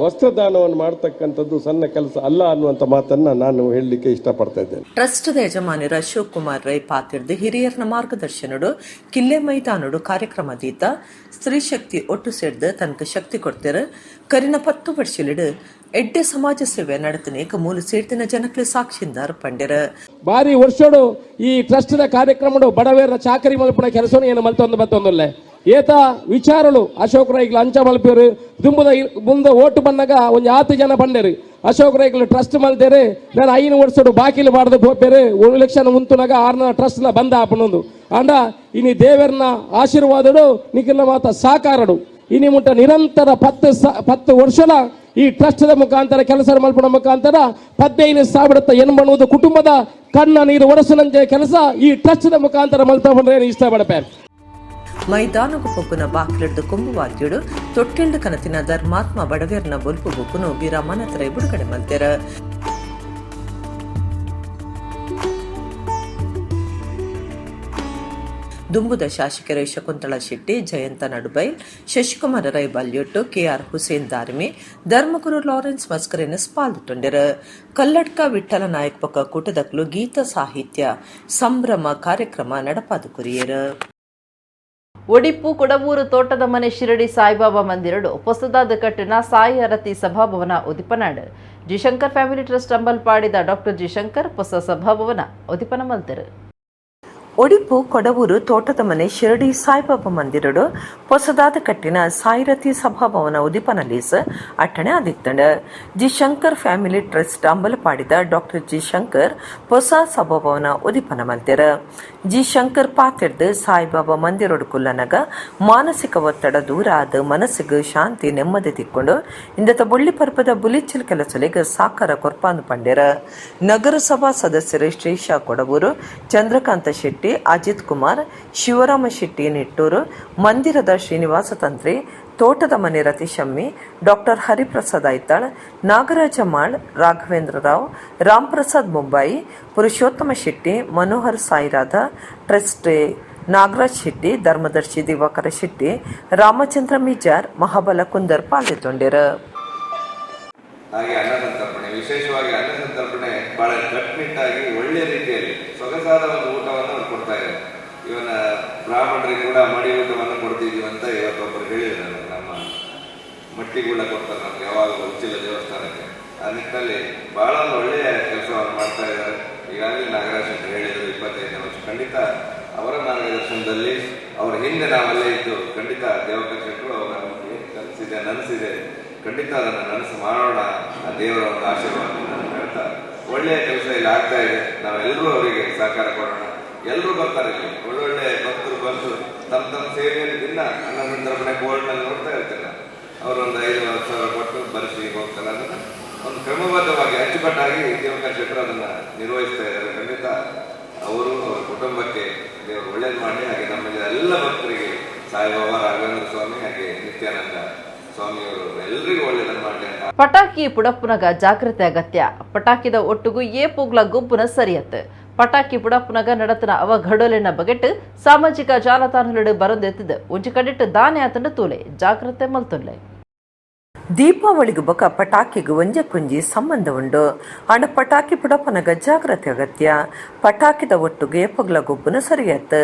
ವಸ್ತ್ರದಾನವನ್ನು ಮಾಡ್ತಕ್ಕಂಥದ್ದು ಸಣ್ಣ ಕೆಲಸ ಅಲ್ಲ ಅನ್ನುವಂಥ ಮಾತನ್ನು ನಾನು ಹೇಳಲಿಕ್ಕೆ ಇಷ್ಟಪಡ್ತಾ ಇದ್ದೇನೆ. ಟ್ರಸ್ಟ್ದ ಯಜಮಾನರು ಅಶೋಕ್ ಕುಮಾರ್ ರೈ ಪಾತಿರ್ದು ಹಿರಿಯರ್ನ ಮಾರ್ಗದರ್ಶನಡು ಕಿಲ್ಲೆ ಮೈದಾನಡು ಕಾರ್ಯಕ್ರಮ ದೀತ ಸ್ತ್ರೀ ಶಕ್ತಿ ಒಟ್ಟು ಸೇರ್ದು ತನಕ ಶಕ್ತಿ ಕೊಡ್ತಿರು. ಕರಿನ 10 ವರ್ಷಲಿಡು ಎಡ್ಡೆ ಸಮಾಜ ಸೇವೆ ನಡತನೇಕ ಮೂಲ ಸೇರ್ತಿನ ಜನಕ್ಲೆ ಸಾಕ್ಷಿಂದಾರ ಪಂಡಿರ. ಬಾರಿ ವರ್ಷಡು ಈ ಟ್ರಸ್ಟ್ದ ಕಾರ್ಯಕ್ರಮಡು ಬಡವೇರ ಚಾಕರಿ ಮಲ್ಪುನ ಕೆಲಸನು ಏನು ಮಲ್ತೊಂದು ಬತ್ತೊಂದುಲ್ಲೆ ಏತ ವಿಚಾರಳು ಅಶೋಕ್ ರೈಗ್ಲು ಅಂಚ ಮಲ್ಪೇರು ದುಂಬುದ ಮುಂದೆ ಓಟು ಬಂದಾಗ ಒಂಜಿ ಆತು ಜನ ಪಂಡೇರು ಅಶೋಕ್ ರೈಗ್ಲು ಟ್ರಸ್ಟ್ ಮಲ್ತೇರು ನಾನು 5 ವರ್ಷಡು ಬಾಕಿಲು ಬಾರ್ದು ಪೋಪೇರು ಎಲೆಕ್ಷನ್ ಉಂತುನಾಗ ಆರ್ನ ಟ್ರಸ್ಟ್ಲ ಬಂದ ಆಪನೊಂದು ಅಂಡ ಇನಿ ದೇವರ್ನ ಆಶೀರ್ವಾದಡು ನಿಖಿಲ ಮಾತ ಸಾಕಾರಡು ಇನಿ ಮುಟ್ಟ ನಿರಂತರ 10 ವರ್ಷಲ ಈ ಟ್ರಸ್ಟ್ದ ಮುಖಾಂತರ ಕೆಲಸ ಮಲ್ಪುನ ಮುಖಾಂತರ 15,080 ಕುಟುಂಬದ ಕಣ್ಣ ನೀರು ಒರೆಸುನಂತೆ ಕೆಲಸ ಈ ಟ್ರಸ್ಟ್ದ ಮುಖಾಂತರ ಮಲ್ತ ಬಂದ್ರೆ ಇಷ್ಟಪಡಪೆ. ಮೈದಾನಗು ಪೊಗ್ಗುನ ಬಾಕಿಲಿಡ್ದು ಕೊಂಬುವಾದ್ಯುಡು ತೊಟ್ಟಿಲ್ಡು ಕನತಿನ ಧರ್ಮಾತ್ಮ ಬಡವೇರ್ನ ಬೊಲ್ಪು ಬೊಕ್ಕುನು ಬಿ ರಮಾನಾಥ ರೈ ಬಿಡುಗಡೆ ಮಲ್ತೆರ. ದುಂಬುದ ಶಾಸಕರು Shakuntala Shetty, Jayanth Nadubail, Shashikumar Rai Balyottu, K R Hussain Darimi, ಧರ್ಮಗುರು ಲಾರೆನ್ಸ್ ಮಸ್ಕರೇನಸ್ ಪಾಲ್ಗೊಂಡಿರು. ಕಲ್ಲಡ್ಕ ವಿಠಲ ನಾಯಕ್ ಪಕ್ಕ ಕೂಟದಕ್ಲು ಗೀತ ಸಾಹಿತ್ಯ ಸಂಭ್ರಮ ಕಾರ್ಯಕ್ರಮ ನಡಪಾದು ಕುರಿಯರು. ಒಡಿಪು ಕೊಡವೂರು ತೋಟದ ಮನೆ ಶಿರಡಿ ಸಾಯಿಬಾಬಾ ಮಂದಿರಡು ಹೊಸದಾದ ಕಟ್ಟಿನ Sai aarti ಸಭಾಭವನ ಉದಿಪನಾಡ್ G Shankar family trust ಅಂಬಲ್ಪಾಡಿದ doctor G Shankar ಹೊಸ ಸಭಾಭವನ ಉದಿಪನ ಮಲ್ತೆರು. ಒಡಿಪು ಕೊಡವೂರು ತೋಟದ ಮನೆ ಶಿರಡಿ ಸಾಯಿಬಾಬಾ ಮಂದಿರಡು ಹೊಸದಾದ ಕಟ್ಟಿನ ಸಾಯಿರತಿ ಸಭಾಭವನ ಉದಿಪನ ಲೀಸ್ ಅಟ್ಟಣೆ ಆದಿತ್ತಂಡ. G Shankar family trust ಅಂಬಲಪಾಡಿದ doctor G Shankar ಹೊಸ ಸಭಾಭವನ ಉದಿಪನ ಮಲ್ತೆರ. ಜಿ ಶಂಕರ್ ಪಾತಿರ್ದು ಸಾಯಿಬಾಬಾ ಮಂದಿರಡು ಕುಲ್ಲನಗ ಮಾನಸಿಕ ಒತ್ತಡ ದೂರ ಆದ ಮನಸ್ಸಿಗೆ ಶಾಂತಿ ನೆಮ್ಮದಿ ತಿಕ್ಕೊಂಡು ಇಂದತ ಬೊಳ್ಳಿ ಪರ್ಬದ ಬುಲಿಚ್ಚಲ್ ಕೆಲಸಲಿಗೆ ಸಾಕಾರ ಕೊರ್ಪಾಂದು ಪಂಡ್ಯರ. ನಗರಸಭಾ ಸದಸ್ಯರು ಶ್ರೀಶಾ ಕೊಡವೂರು, ಚಂದ್ರಕಾಂತ ಶೆಟ್ಟಿ, ಅಜಿತ್ ಕುಮಾರ್, ಶಿವರಾಮ ಶೆಟ್ಟಿ ನಿಟ್ಟೂರು, ಮಂದಿರದ ಶ್ರೀನಿವಾಸ ತಂತ್ರಿ, ತೋಟದ ಮನೆ Ratishammi, doctor Hariprasad Aithal, Nagaraja Mal, Raghavendra Rao, Ramprasad Mumbai, Purushottama Shetty, Manohar Sairadha, trustee Nagaraj Shetty, ಧರ್ಮದರ್ಶಿ ದಿವಾಕರ ಶೆಟ್ಟಿ, ರಾಮಚಂದ್ರ ಮಿಜಾರ್, ಮಹಾಬಲ ಕುಂದರ್ ಪಾಲ್ಗೊಂಡಿರು. ಹಾಗೆ ಅನ್ನ ಸಂತರ್ಪಣೆ, ವಿಶೇಷವಾಗಿ ಅನ್ನ ಸಂತರ್ಪಣೆ ಬಹಳ ಕಟ್ಟುನಿಟ್ಟಾಗಿ ಒಳ್ಳೆ ರೀತಿಯಲ್ಲಿ ಸೊಗಸಾದ ಒಂದು ಊಟವನ್ನು ಅವ್ರು ಕೊಡ್ತಾ ಇದ್ದಾರೆ. ಇವನ ಬ್ರಾಹ್ಮಣರಿಗೆ ಕೂಡ ಮಡಿ ಊಟವನ್ನು ಕೊಡ್ತಿದ್ದೀವಿ ಅಂತ ಇವತ್ತೊಬ್ಬರು ಹೇಳಿದ್ರು ನನಗೆ. ನಮ್ಮ ಮಟ್ಟಿಗೂಡ ಕೊಡ್ತಾರೆ ನಮ್ಗೆ ಯಾವಾಗ ಉಚ್ಚಿಲ ದೇವಸ್ಥಾನಕ್ಕೆ. ಆ ನಿಟ್ಟಿನಲ್ಲಿ ಬಹಳ ಒಂದು ಒಳ್ಳೆಯ ಕೆಲಸವನ್ನು ಮಾಡ್ತಾ ಇದ್ದಾರೆ. ಈಗಾಗಲೇ ನಾಗರಾಜ್ ಶೆಟ್ಟಿ ಹೇಳಿದರು 25ನೇ ವರ್ಷ. ಖಂಡಿತ ಅವರ ಮಾರ್ಗದರ್ಶನದಲ್ಲಿ ಅವರ ಹಿಂದೆ ನಾವಲ್ಲೇ ಇದ್ದು ಖಂಡಿತ ದೇವಕರ್ ಶೆಟ್ಟರು ಅವರ ಏನು ಕನಸಿದೆ ನನಸಿದೆ ಖಂಡಿತ ಅದನ್ನು ನನಸು ಮಾಡೋಣ, ಆ ದೇವರ ಒಂದು ಆಶೀರ್ವಾದದಿಂದ ಅಂತ ಹೇಳ್ತಾ ಒಳ್ಳೆಯ ಕೆಲಸ ಇಲ್ಲಿ ಆಗ್ತಾ ಇದೆ. ನಾವೆಲ್ಲರೂ ಅವರಿಗೆ ಸಹಕಾರ ಕೊಡೋಣ. ಎಲ್ಲರೂ ಬರ್ತಾರೆ ಇಲ್ಲಿ, ಒಳ್ಳೊಳ್ಳೆ ಭಕ್ತರು ಬಂದು ತಮ್ಮ ತಮ್ಮ ಸೇವೆಯಲ್ಲಿ ದಿನ ಅನ್ನ ಸಂತರ್ಪಣೆ ಬೋರ್ಡ್ನಲ್ಲಿ ನೋಡ್ತಾ ಇರ್ತಾರೆ. ಅವರೊಂದು 5-10 ಸಾವಿರ ಕೊಟ್ಟು ಬರೆಸಿ ಹೋಗ್ತಾರೆ. ಅದನ್ನು ಒಂದು ಕ್ರಮಬದ್ಧವಾಗಿ ಅಚ್ಚುಕಟ್ಟಾಗಿ ದೇವಕರ್ ಶೆಟ್ಟರು ಅದನ್ನು ನಿರ್ವಹಿಸ್ತಾ ಇದ್ದಾರೆ. ಖಂಡಿತ ಅವರು ಅವರ ಕುಟುಂಬಕ್ಕೆ ದೇವರು ಒಳ್ಳೇದು ಮಾಡಿ, ಹಾಗೆ ನಮ್ಮ ಎಲ್ಲ ಭಕ್ತರಿಗೆ ಸಾಯಿಬಾಬಾ, ರಾಘವೇಂದ್ರ ಸ್ವಾಮಿ ಹಾಗೆ ನಿತ್ಯಾನಂದ ಸ್ವಾಮಿಯವರು ಎಲ್ರಿಗೂ ಒಳ್ಳೇದನ್ನು ಮಾಡಲಿ ಅಂತ. ಪಟಾಕಿ ಪುಡಪ್ಪುನಗ ಜಾಗ್ರತೆ ಅಗತ್ಯ. ಪಟಾಕಿದ ಒಟ್ಟುಗು ಏಪುಗ್ಲ ಗುಂಪುನ ಸರಿಯತ್ತು. ಪಟಾಕಿ ಪುಡಪ್ಪುನಗ ನಡತನ ಅವಘಡೋಲೆನ ಬಗೆಟ್ ಸಾಮಾಜಿಕ ಜಾಲತಾಣಗಳು ಬರಂದೆತ್ತಿದ್ದು ಒಂಜಿ ಕಡೆಟ್ ದಾನೆ ಆತಂಡ ತೂಲೆ ಜಾಗ್ರತೆ ಮಲ್ತೊಲ್ಲೆ. ದೀಪಾವಳಿಗೆ ಬೊಕ ಪಟಾಕಿಗೆ ಒಂಜಕ್ಕೊಂಜಿ ಸಂಬಂಧ ಉಂಡು. ಆಂಡ ಪಟಾಕಿ ಪುಡಪನಗ ಜಾಗ್ರತೆ ಅಗತ್ಯ. ಪಟಾಕಿದ ಒಟ್ಟುಗೆ ಏಪಗ್ಲ ಗೊಬ್ಬುನ ಸರಿಯತ್ತು.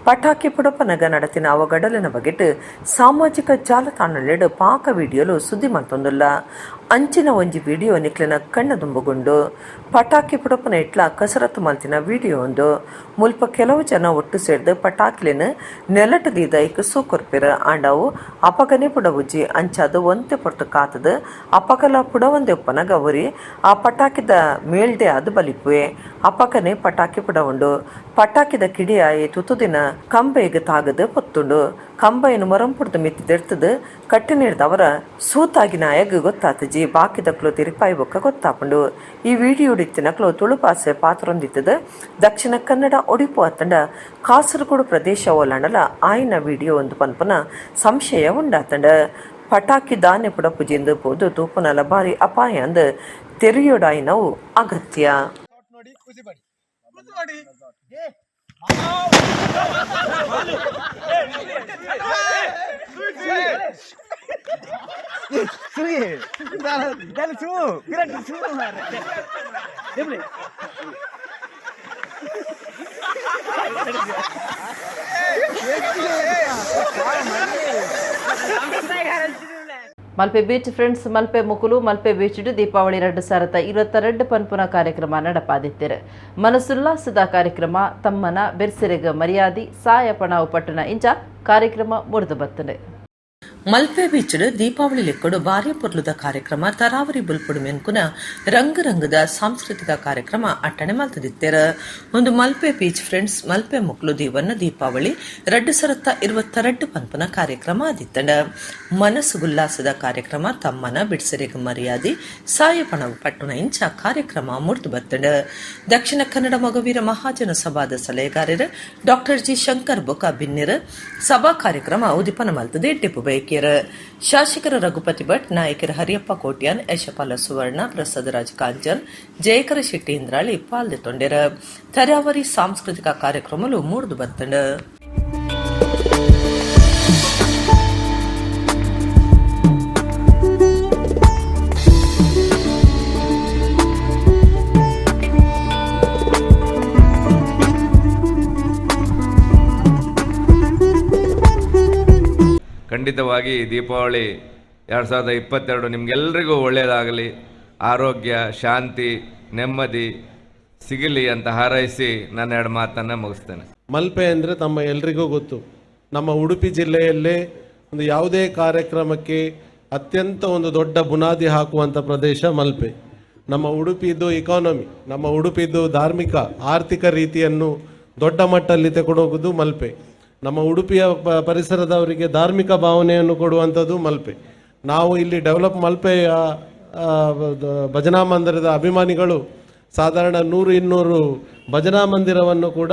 ಪಟಾಕಿ ಪುಡಪನಗ ನಡತಿನ ಅವಗಡಲಿನ ಬಗೆಟ್ ಸಾಮಾಜಿಕ ಜಾಲತಾಣಲೆಡ್ ಪಾಕ ವಿಡಿಯೋಲು ಸುದ್ದಿ ಮಲ್ತೊಂದುಲ್ಲ. ಅಂಚಿನ ಒಂಜಿ ವಿಡಿಯೋ ನಿಕ್ಲಿನ ಕಣ್ಣ ದುಂಬುಗುಂಡು. ಪಟಾಕಿ ಪುಡಪನ ಇಟ್ಲ ಕಸರತ್ತು ಮಲ್ತಿನ ವಿಡಿಯೋ ಒಂದು. ಮುಲ್ಪ ಕೆಲವು ಜನ ಒಟ್ಟು ಸೇರ್ದು ಪಟಾಕಿಲಿನ ನೆಲಟ ದೀದ ಐಕ್ ಸೂಕೊರ್ಪಿರ. ಆಂಡವು ಅಪಗನೆ ಪುಡವುಜ್ಜಿ ಅಂಚಾದು ಒಂತೆ ಪೊರ್ತು ಕಾತದು ಅಪಕಲ ಪುಡವಂದೆ ಉಪ್ಪನಗ ಒರಿ ಆ ಪಟಾಕಿದ ಮೇಲ್ಡೆ ಅದು ಬಲಿಪುವೆ. ಅಪಕನೆ ಪಟಾಕಿ ಪುಡವುಂಡು. ಪಟಾಕಿದ ಕಿಡಿಯಾಯಿ ತುತುದಿನ ಕಂಬೆಗ್ ತಾಗದು ಪೊತ್ತುಂಡು. ಕಂಬೈನು ಮೊರಂಪುಡ್ದು ಮಿತ್ತಿದೆರ್ತದು ಕಟ್ಟಿನಿಡ್ದವರ ಸೂತಾಗಿನ ಆಯಗ್ ಗೊತ್ತಾತಜಿ. ಬಾಕಿದಕ್ಲು ತಿರುಪಾಯಿ ಬೊಕ್ಕ ಗೊತ್ತಾಪುಂಡು. ಈ ವಿಡಿಯೋ ಇತ್ತಿನಕ್ಲು ತುಳುಪಾಸೆ ಪಾತ್ರೊಂದಿತ್ತದ ದಕ್ಷಿಣ ಕನ್ನಡ ಒಡಿಪು ಅತ್ತಂಡ ಕಾಸರಗೋಡು ಪ್ರದೇಶ ಓಲಾಂಡಲ ಆಯ್ನ ವಿಡಿಯೋ ಒಂದು ಪನ್ಪನ ಸಂಶಯ ಉಂಡಾತಂಡ. ಪಟಾಕಿ ದಾನೆ ಪುಡಪುಜಿಂದು ಪೋದು ತೂಪುನಲ ಬಾರಿ ಅಪಾಯ ಅಂದ್ ತೆರೆಯೋಡಾಯಿನವು ಅಗತ್ಯ. ಮಲ್ಪೆ ಬೀಚ್ ಫ್ರೆಂಡ್ಸ್ ಮಲ್ಪೆ ಮುಕುಲು ಮಲ್ಪೆ ಬೀಚ್ ದೀಪಾವಳಿ 2022 ಪನ್ಪುನ ಕಾರ್ಯಕ್ರಮ ನಡಪಾದಿತ್ತಿರು. ಮನಸುಲ್ಲಾಸದ ಕಾರ್ಯಕ್ರಮ ತಮ್ಮನ ಬೆರ್ಸೆರೆಗ ಮರ್ಯಾದಿ ಸಾಯ ಪಣಾವು ಪಟ್ಟಣ ಇಂಚ ಕಾರ್ಯಕ್ರಮ ಮುರಿದು ಬತ್ತನೆ. ಮಲ್ಪೆ ಬೀಚ್ ದೀಪಾವಳಿ ಲೆಕ್ಕಡು ಬಾರಿ ಪೊರ್ಲುದ ಕಾರ್ಯಕ್ರಮ ತರಾವರಿ ಬುಲ್ಪುಡು ಮೆನ್ಕುನ ರಂಗ ರಂಗದ ಸಾಂಸ್ಕೃತಿಕ ಕಾರ್ಯಕ್ರಮ ಅಟ್ಟಣೆ ಮಲ್ತದಿತ್ತೆರ. ಒಂದು ಮಲ್ಪೆ ಬೀಚ್ ಫ್ರೆಂಡ್ಸ್ ಮಲ್ಪೆ ಮುಕ್ಲು ದೀವನ್ನ ದೀಪಾವಳಿ 2022 ಪನ್ಪುನ ಕಾರ್ಯಕ್ರಮ ಆದಿತ್ತಂಡ. ಮನಸ್ಸುಗುಲ್ಲಾಸದ ಕಾರ್ಯಕ್ರಮ ತಮ್ಮನ ಬಿಡ್ಸರೆಗ್ ಮರ್ಯಾದೆ ಸಾಯಪಣವು ಪಟ್ಟುನ ಇಂಚ ಕಾರ್ಯಕ್ರಮ ಮುರ್ದು ಬತ್ತಂಡ. ದಕ್ಷಿಣ ಕನ್ನಡ ಮಗವೀರ ಮಹಾಜನ ಸಭಾದ ಸಲಹೆಗಾರರು ಡಾಕ್ಟರ್ ಜಿ ಶಂಕರ್ ಬೊಕ ಬಿನ್ನಿರ್ ಸಭಾ ಕಾರ್ಯಕ್ರಮ ಉದಿಪನ ಮಲ್ತದೆ ಟಿಪ್ಪು ಬಯಕಿಯರ್. ಶಾಸಕರ ರಘುಪತಿ ಭಟ್, ನಾಯಕರ ಹರಿಯಪ್ಪ ಕೋಟ್ಯಾನ್, ಯಶಪಾಲ ಸುವರ್ಣ, ಪ್ರಸಾದರಾಜ್ ಕಾಂಚನ್, ಜಯಕರ ಶೆಟ್ಟಿ ಇಂದ್ರಾಳಿ ಪಾಲ್ದೆ ತರಾವರಿ ಸಾಂಸ್ಕೃತಿಕ ಕಾರ್ಯಕ್ರಮಲು ಮೂರ್ದು ಬತ್ತಂಡ. ಖಂಡಿತವಾಗಿ ದೀಪಾವಳಿ 2022 ನಿಮಗೆಲ್ಲರಿಗೂ ಒಳ್ಳೆಯದಾಗಲಿ, ಆರೋಗ್ಯ, ಶಾಂತಿ, ನೆಮ್ಮದಿ ಸಿಗಲಿ ಅಂತ ಹಾರೈಸಿ ನನ್ನ ಎರಡು ಮಾತನ್ನು ಮುಗಿಸ್ತೇನೆ. ಮಲ್ಪೆ ಅಂದರೆ ತಮ್ಮ ಎಲ್ರಿಗೂ ಗೊತ್ತು. ನಮ್ಮ ಉಡುಪಿ ಜಿಲ್ಲೆಯಲ್ಲೇ ಒಂದು ಯಾವುದೇ ಕಾರ್ಯಕ್ರಮಕ್ಕೆ ಅತ್ಯಂತ ಒಂದು ದೊಡ್ಡ ಬುನಾದಿ ಹಾಕುವಂಥ ಪ್ರದೇಶ ಮಲ್ಪೆ. ನಮ್ಮ ಉಡುಪಿದು ಇಕಾನಮಿ, ನಮ್ಮ ಉಡುಪಿದು ಧಾರ್ಮಿಕ ಆರ್ಥಿಕ ರೀತಿಯನ್ನು ದೊಡ್ಡ ಮಟ್ಟದಲ್ಲಿ ತಗೊಂಡೋಗೋದು ಮಲ್ಪೆ. ನಮ್ಮ ಉಡುಪಿಯ ಪರಿಸರದವರಿಗೆ ಧಾರ್ಮಿಕ ಭಾವನೆಯನ್ನು ಕೊಡುವಂಥದ್ದು ಮಲ್ಪೆ. ನಾವು ಇಲ್ಲಿ ಡೆವಲಪ್ ಮಲ್ಪೆಯ ಭಜನಾ ಮಂದಿರದ ಅಭಿಮಾನಿಗಳು ಸಾಧಾರಣ 100-200 ಭಜನಾ ಮಂದಿರವನ್ನು ಕೂಡ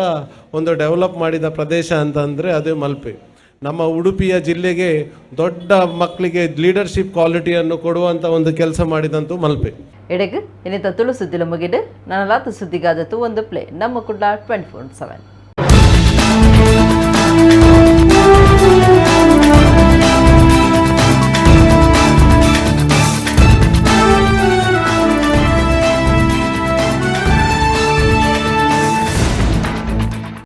ಒಂದು ಡೆವಲಪ್ ಮಾಡಿದ ಪ್ರದೇಶ ಅಂತಂದರೆ ಅದೇ ಮಲ್ಪೆ. ನಮ್ಮ ಉಡುಪಿಯ ಜಿಲ್ಲೆಗೆ ದೊಡ್ಡ ಮಕ್ಕಳಿಗೆ ಲೀಡರ್ಶಿಪ್ ಕ್ವಾಲಿಟಿಯನ್ನು ಕೊಡುವಂಥ ಒಂದು ಕೆಲಸ ಮಾಡಿದಂತೂ ಮಲ್ಪೆ. ಎಡೆಗೆ ಇನ್ನಿತ ತುಳು ಸುದ್ದಿಲ ಮುಗಿಡು ನನಲಾತ ಸುದ್ದಿಗಾದತ್ತು ಒಂದು ಪ್ಲೇ ನಮ್ಮ ಕುಡ್ಲ 24/7.